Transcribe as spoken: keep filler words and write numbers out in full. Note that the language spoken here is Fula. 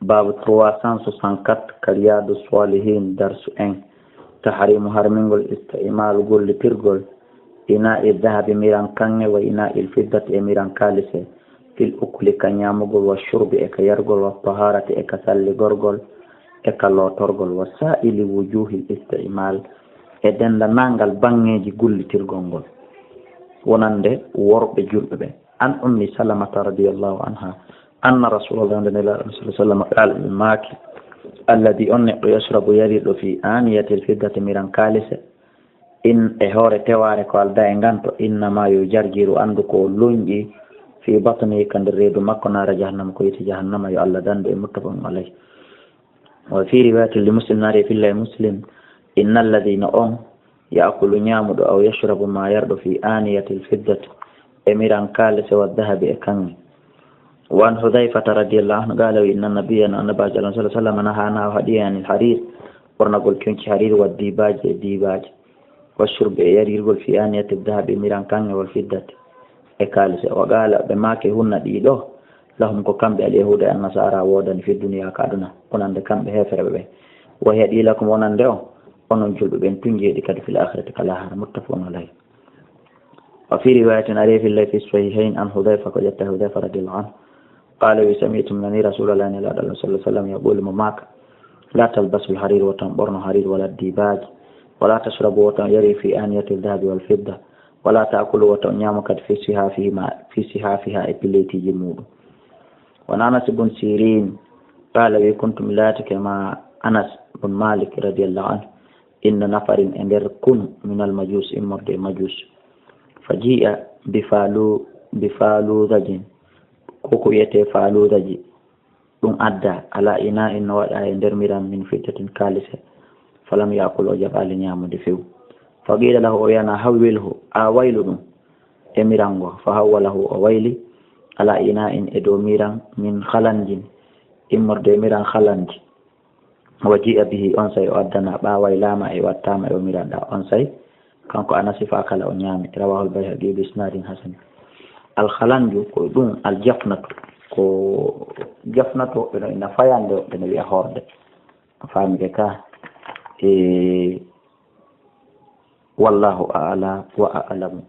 Baabu trois cent soixante-quatre, ka Riyaadu Saalihiin, darsu en. Tahriimu, harmingol, isti'maalu, gollitirgol, inaa'i dahabi, miran kaŋŋe, wa inaa'il fiddati, e miran kaalise, fil ukli, ka ñaamugol, wa shurbi, e ka yargol, wa tahaarati, e ka salligorgol, e ka lootorgol, wa saa'ili wujuuhil isti'maal, e denndaangal baŋŋeeji gollitirgol ngol, wonande worɓe julɓe ɓe. An Ummi Salamata radiyallahu anha, anna Rasulallah, nde Nelaaɗo sallallahu alaihi wasallam, qaala, ɓe maaki, alladi, on neɗɗo, yashrabu, yarirɗo, fi aaniyatil fiddati, miran kaalise, in e hoore tewaare ko alda e nganto, innama yujarjiru, anndu ko o luñƴi, fi batnihi, ka nder reedu makko, naara jahannama, ko yiite jahannama, yo Allah dandu en, muttafaqun alayh. Wa fi riwayatin li Muslim, naari e filla e Muslim, inna alladhi, no on, yaakulu, ñaamuɗo, aw yashrabu, ma yarɗo, fi aaniyatil fiddati, e miran kaalise, wa dahabi, e kaŋŋe. Wa an Hudhayfata radiyallahu anhu qaala, wi, inna nabiyya, no annabaajo Allah sallallahu alaihi wasallam, nahana, o haɗi en, anil hariir, ɓornagol coñci hariir, wa dibaaj, e dibaaji, wa shurbi, e yarirgol, fi aaniyati dahabi, miran kaŋŋe, wal fiddati, e kaalise. Wa qaala, ɓe maaki, hunna, ɗiɗo, lahum, ko kamɓe, al yahuuda e annasara, woodani, fi duniya, ka aduna, wonande kamɓe heeferɓe ɓe. Wa hiya, ɗi, lakum, wonande on, onon julɓe ɓen, tun jeeɗi kadi, fil aakhirati, ka laahara. Muttafaqun alayh. Wa fi riwayatin, ari e filla e fi sahihayn, an Hudhayfa, ko ƴetta Hudhayfa radiyallahu anhu, qaala, wi, sami'tu, mi nani Rasulallah, Nelaaɗo Allah sallallahu alaihi wasallam, yaqulu, mo maaka, la talbasul hariir, wota on ɓorno hariir, wala dibaaj, wala tashrabu, wota on yari, fi aaniyati dahabi wal fidda, wala taakulu, wota on ñaama kadi, fi sihafihima, fi sihafiha, e piletiji muɗum. Wa an Anas bun Sirin, qaala, wi, kuntu, mi laatike, ma Anas bun Malik radiyallahu anhu, inda nafarin, e nder kunu, minal majuus, immorde e majuus. Fa ji'a bi falu-, bi faludajin, ko ko wiyetee faludaji, ɗum adda, ala ina'in, no waɗa e nder miran, min fiddatin, kaalise. Falam yakul, o jaɓaali ñaamude few. Fa qila lahu, o wiyana, hawwilhu, a waylu ɗum e miran ngo. Fa hawwalahu, o wayli, ala ina'in, e dow miran, min khalanjin, immorde e miran khalanji. Wa ji'a bihi, onsay o addana, ɓa waylaama e wattaama e o miran ɗa, onsay kanko Anasi fa akala, o ñaami. Rawahul Bayhaqi bi isnadin hasan. Al khalanju ko ɗum al jafnatu, ko jafnatu, woɓɓe no ina fayande, woɓɓe no wi'a horde. Faamide ka? E, wallahu a'la wa a'lamu.